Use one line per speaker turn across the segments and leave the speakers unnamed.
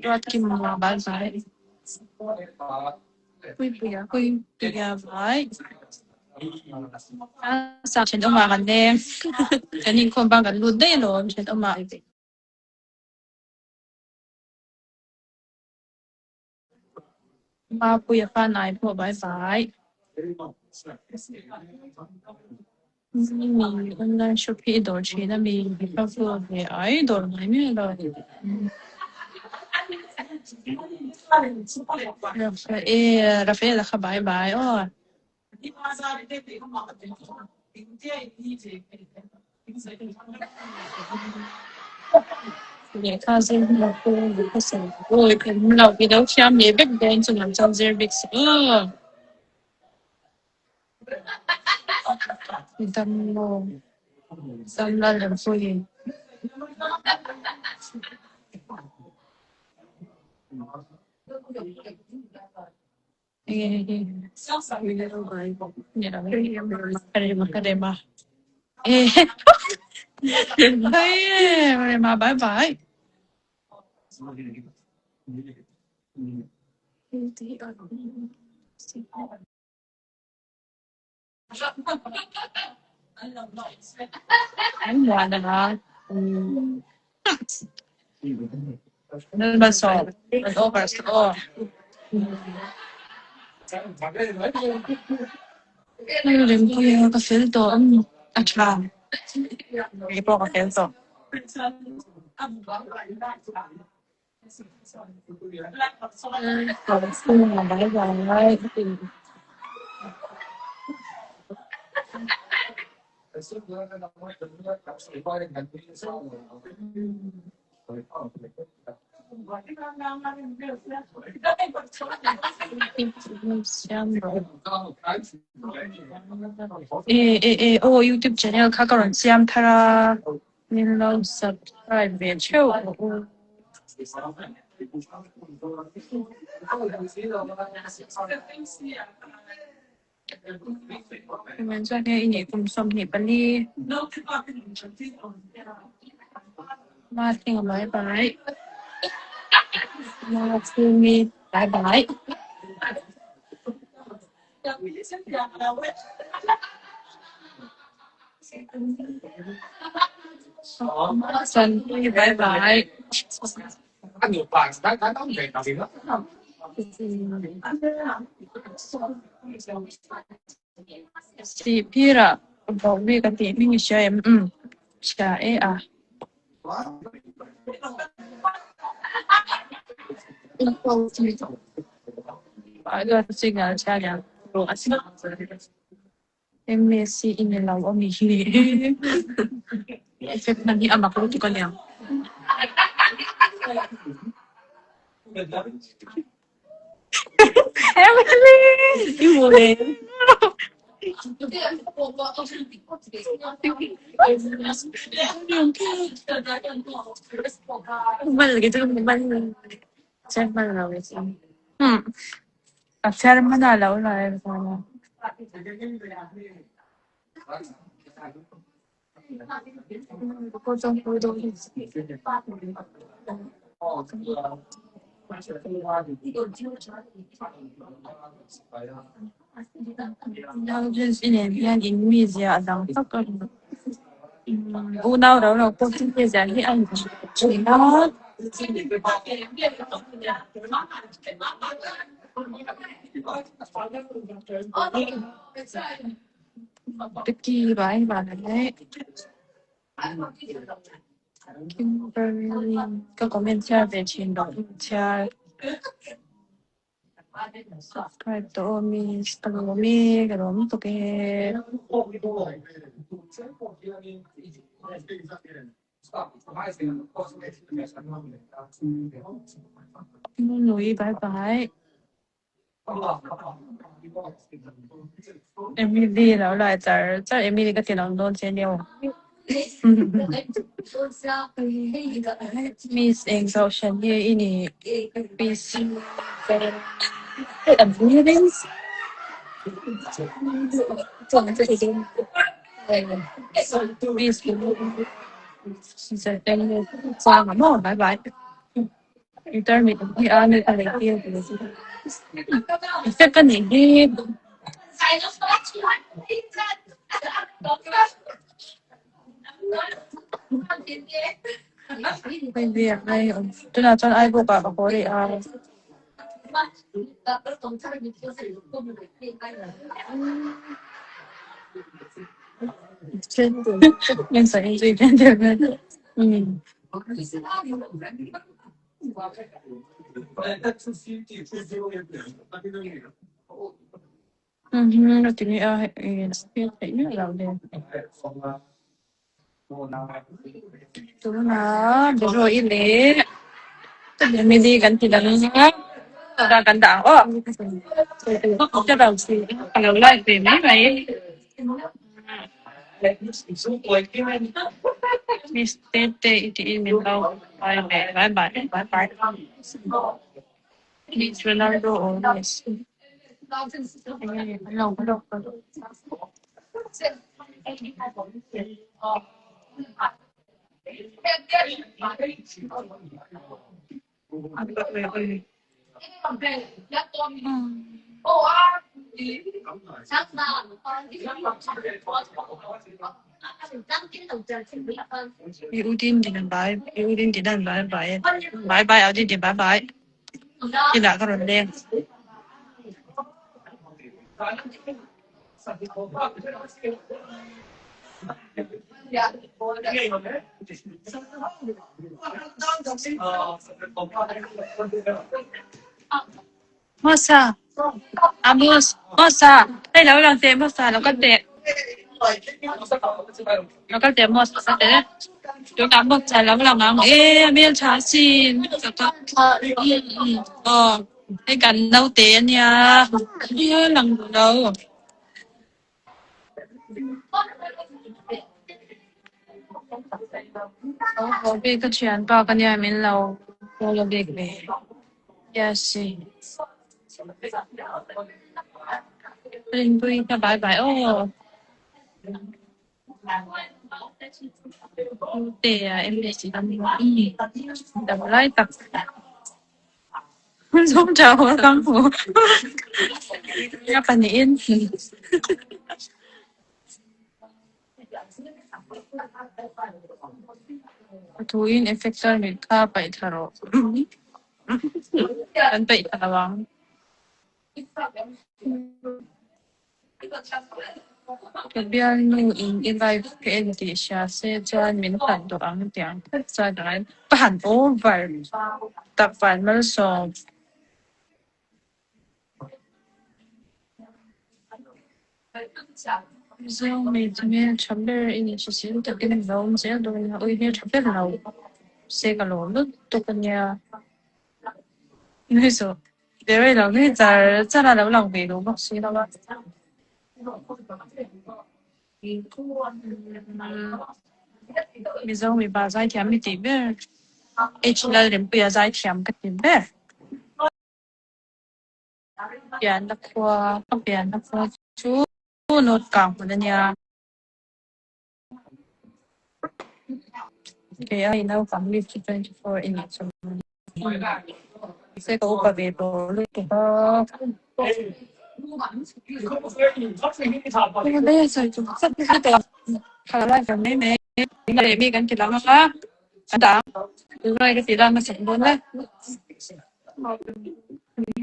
Ruatkima bye bye. Puipuia Puipuia bye. A thenawmah kan leng kan inkhawm bang kan lut daih alawm thenawmah. Mapuia fanai pawh bye bye. Mi online shop hi i dawr thin a mi ka flow ve ai dawr ngai miah lo. Rafael Rafael a kha bye bye aw. Lehkha zir hnu pawh lehkha sawi awi ka awm lo i lo thiam leh vek dawn chu lam chuan zir bik suh aw. Damlo damla lem pawhin. Rema Rema bye bye. An muan a Lalmalsawm an over suh aw. Lalrempuia ka fel tawh a tha. Kei pawh ka fel tawh. E e e aw youtube channel kha ka rawn siam thar a min lo subscribe ve theuh rawh u. Engvang chuan nge i nih kum 24 Martin bye bye Martini bye bye. Sanpui bye bye. Sihphirah vohbik a tih hming i hria em? Umm hria e a. MSc i ni lo a mi hi effect hman hi a mak lutuk a niang. Emily! I hmu ve. Hman ke chu hman chhiar hman lo ve chu. Umm a chhiar hman a lo la em chuan a. I nen hian in mizia a dang tak a ni. Unau ro lo pawh chu mizia hi a inchhun thin a. Becky bai bai Kimberly ka comment chhiar ve thin loh in chhiar subscribe tawh aw miss ka lawm e ka lawm lutuk e. Nunui bye bye. Emily lo lai char char Emily ka ti lang dawn che nia aw. Miss eng zawh hran nge i nih PC Bye bye. Internet hi a ni ka lei tir ve effect a nih hi. Hei biak hei tunah chuan Aibawk ah ka haw rih a. Tunah Beroe leh Emily kan ti dang a kan dah ang aw. Ka lo like ve mai mai. Miss Tete i tiin min lo kai ve bye bye bye bye. Miss Ronaldo or Messi I u din din bye i u din din bye bye bye bye au din din bye bye inah ka rawn leng. Hmasa Amos hmasa hei lo lang teh hmasa lo kal teh lo kal teh Amos lo kal teh tunah hmasa lo lang ang e a hmeltha asin aw hei kan naute ania lang duh lo. Haw bik ka thian pa ka nia min lo follow bik ve yes Rinpui ka bye bye aw Ute a MBC dam lai tak. Zawng tha haw kang hu a pahnihin a thuin effector mit kha paih thla rawh kan paih thla lo ang. Ka bialnu in i live ka en tih hria se chuan min hlat duh ang tiang phawt chuan ka ngai ka han over tak van malsawm. Mizo hmeichhe hmeltha ber i ni hrisel takin a lo awm zel dawn a, ui hmeltha ber lo se ka lawm lutuk a nia. Nui suh. Ve lo nui char char a lo lang ve duh bawk si lo a. Mizo mipa zaithiam i tih ber H Lalrempuia zaithiam ka ti ber. Pianna khua ka pianna khua chu North Kang hmun a nia. Kei a naupang mi chu 24 i nih chu. Se ka upa ve tawh lutuk a. Mi kan ti lang a, a dang tunlai ka ti lang hmasa dawn e.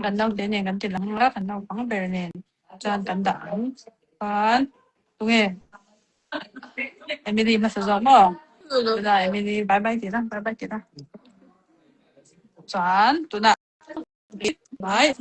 Kan naute nen kan ti lang a, kan naupang ber nen chuan kan dah ang. Chuan tunge Emily hmasa zawk maw? Tunah Emily bye bye tih la, bye bye tih la. Chuan tunah bye.